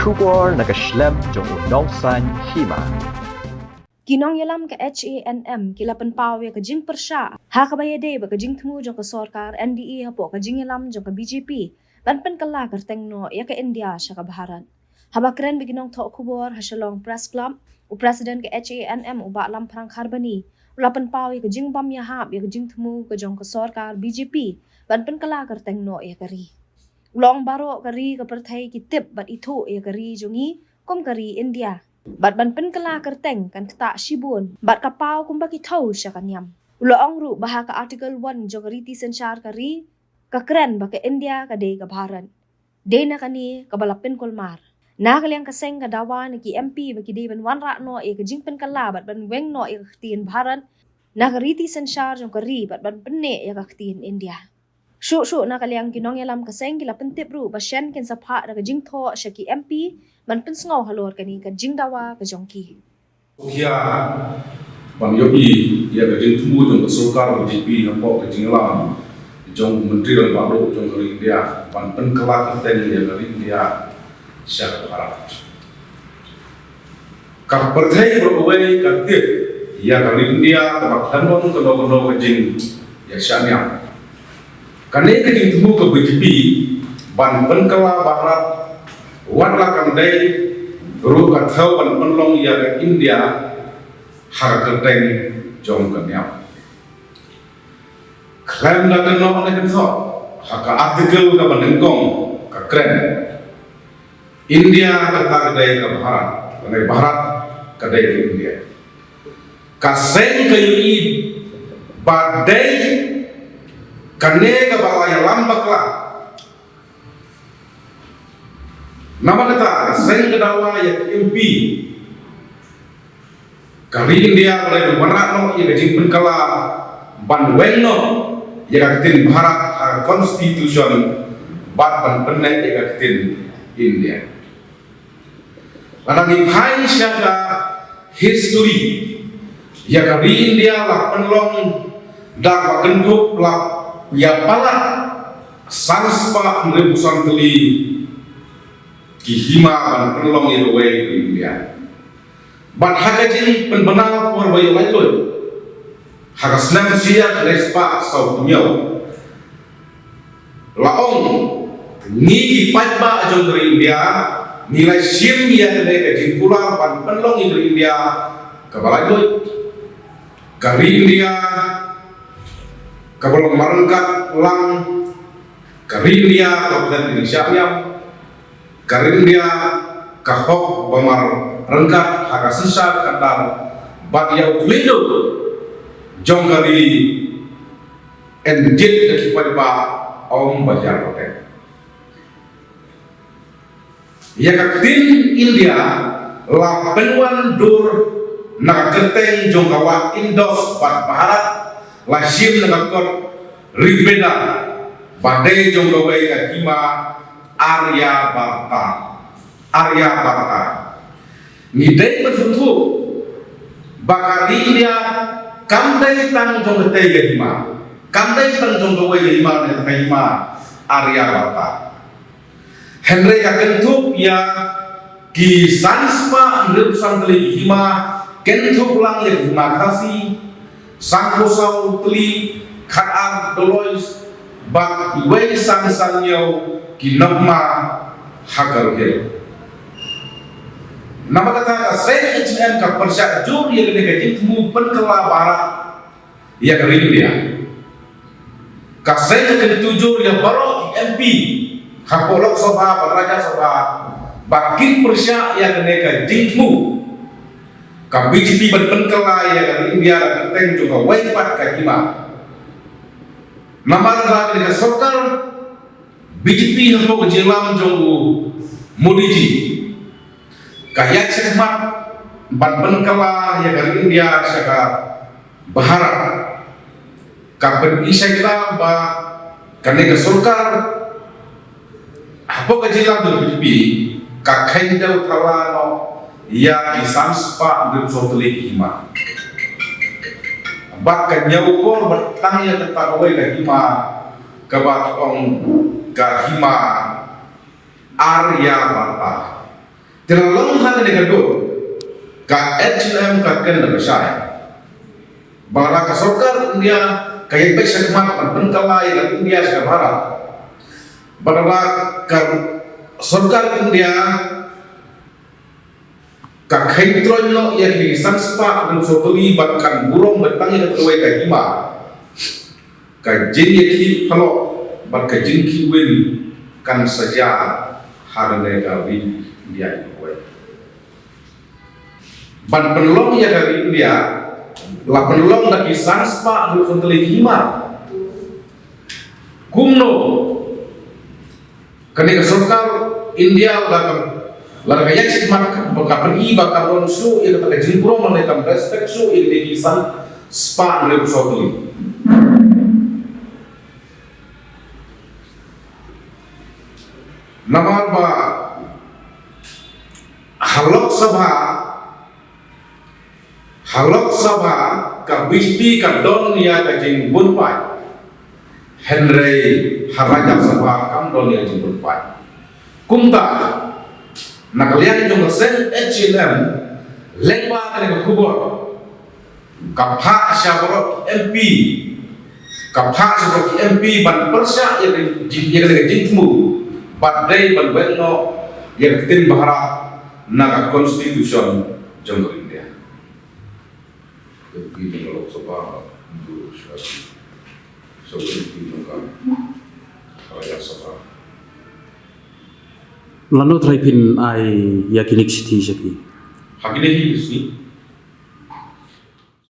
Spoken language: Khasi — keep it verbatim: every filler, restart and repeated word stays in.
Khubor na ka shlem jong u nongsan hima. Ki nongïalam ka H A N M ki la pynpaw ïa ka jingpyrshah ha kaba ïadei bad ka jingthmu jong ka sorkar N D A hapoh ka jingïalam jong ka B J P ban pynkylla kyrteng noh ïa ka India sha ka Bharat. Haba kren bad ki nongthoh khubor ha Shillong Press Club, u President ka H A N M u Bah Lamphrang Kharbani u la pynpaw ïa ka jingbym ïahap ïa ka jingthmu ka jong ka sorkar B J P ban pynkylla kyrteng noh ïa ka ri. U la ong baroh ka ri ka pyrthei ki tip bad ithuh ïa ka ri jong ngi kum ka ri India. Bad ban pynkylla kyrteng kan ktah shibun bad ka paw kumba ki thew sha ka niam. U la ong ruh ba ha ka Article one jong ka riti synshar ka ri ka kren ba ka India ka dei ka Bharat. Dei na kane kaba la pynkulmar. Na ka liang ka seng ka dawa na ki M P ba ki dei ban wanrah noh ïa ka jingpynkylla bad ban weng noh ïa ka ktien Bharat na ka riti synshar jong ka ri bad ban pynneh ïa ka ktien India. Shuh shuh na ka liang ki nongïalam ka seng ki la pyntip ruh ba shen kin sa phah da ka jingthoh sha ki M P ban pynsngew halor kane ka jingdawa ka jong ki. Sngewkhia ban ïohi ïa ka jingthmu jong ka sorkar B J P hapoh ka jingïalam jong u Myntri Rangbah Duh jong ka ri India ban pynkylla kyrteng ïa ka ri India sha ka Bharat. Ka pyrthei baroh kawei ka tip ïa ka ri India kaba khlem don kano kano ka jingïashah niam. Kane ka jingthmu ka B J P ban pynkylla Bharat, wat la kam dei ruh ka thew ban pynlong ïa ka India ha ka kyrteng jong ka niam. Khlem da kynnoh ne kynthoh, ha ka article kaba nyngkong ka kren, India kata ka dei ka Bharat, lane Bharat ka dei ka India. Ka seng ka ïohi ba dei kane kaba la ïalam bakla. Namar kata ka seng ka dawa ïa ka M P ka ri India ba dei ban wanrah noh ïa ka jingpynkylla ban weng noh ïa ka ktien Bharat ha ka constitution bad ban pynneh ïa ka ktien India. Lada ngi phai sha ka history, ïa ka ri India la pynlong da kaba kynthup la ïa palat san spah hynriewphew san tylli ki hima ban pynlong ïa kawei ka ri India. Bad ha ka jingpynbna por ba ïa laitluid ha ka snem shi hajar khyndai spah sawphew hynñiew, la ong, ngi ki paidbah jong ka ri India ngi la shim ïa kane ka jingkular ban pynlong ïa ka ri India kaba laitluid, ka ri India kaba long marryngkat lang, ka ri India kaba khlem ka jingshah niam, ka ri India ka hok ba marryngkat ha ka synshar khadar bad ïa u khlieh duh jong ka ri yn jied da ki paidbah, ym ba jar pateng. Ïa ka ktien India la pynwan dur na ka kyrteng jong ka wah Indus bad Bharat la shim na ka kot Rig Veda ba dei jong kawei ka hima Aryabharta. Aryabharta. Ngi dei ban sngewthuh ba ka ri India kam dei tang jong katei ka hima, kam dei tang jong kawei ka hima ne ka hima Aryabharta. Hynrei ka kynthup ïa ki san spah hynriewphew san tylli ki hima, kynthup lang ïa ka hima Khasi, sanphew saw tylli, khatar Doloi, bad iwei san san hynñiew ki nongma ha Garo Hills. Namar kata ka seng H A N M ka pyrshah jur ïa kane ka jingthmu pynkylla Bharat ïa ka ri India. Ka seng ka kyntu jur ïa baroh ki M P hapoh Lok Sabha bad Rajya Sabha ba kin pyrshah ïa kane ka jingthmu ka B J P ban pynkylla ïa ka ri India da ka kyrteng jong kawei pat ka hima. Namar ba kane ka sorkar B J P hapoh ka jingïalam jong u Modi ji ka ïaid shakhmat ban pynkylla ïa ka ri India sha ka Bharat. Ka pyni shakhmat ba kane ka sorkar hapoh ka jingïalam jong u B J P ka kheiñ dew thala noh ïa ki san spah hynriew saw tylli ki hima. Bad ka ñiewkor bad tang ïa kata kawei ka hima kaba ong ka hima Aryabharta. Te la long ha kane ka dur, ka H L M ka kren da ka shai ba lada ka sorkar India ka ïai peit shakhmat ban pynkylla ïa ka India sha ka Bharat, ba lada ka sorkar India ka kheiñ troiñ noh ïa kine ki san spah hynriew saw tylli bad kan burom beit tang ïa kawei ka hima, ka jingïakhih phalok bad ka jingkhih win kan sa jia ha kane ka ri India kawei. Ban pynlong ïa ka ri India la pynlong da ki san spah hynriew saw tylli ki hima. Kumno kane ka sorkar India la ka, la ka ïaid shakhmat ba ka pyni ba ka don shuh ïa kata ka jingburom lane kam respect shuh ïa kine ki san spah hynriew saw tylli. Namar ba ha Lok Sabha, ha Lok Sabha ka B J P ka don ïa ka jingbun paid, hynrei ha Rajya Sabha kam don ïa ka jingbun paid. Kumta na ka liang jong ka seng H L M, lyngba kane ka khubor, ka phah sha baroh ki M P, ka phah sha baroh ki M P ban pyrshah ïa ka jing, ïa ka jingthmu bad dei ban weng noh ïa ka ktien Bharat na ka Constitution jong ka India. M P jong ka Lok Sabha, jong ka, jong ka M P jong ka Rajya Sabha. Lano trai phin ai ïa kine ki shithi sha ki? Ha kine ki shithi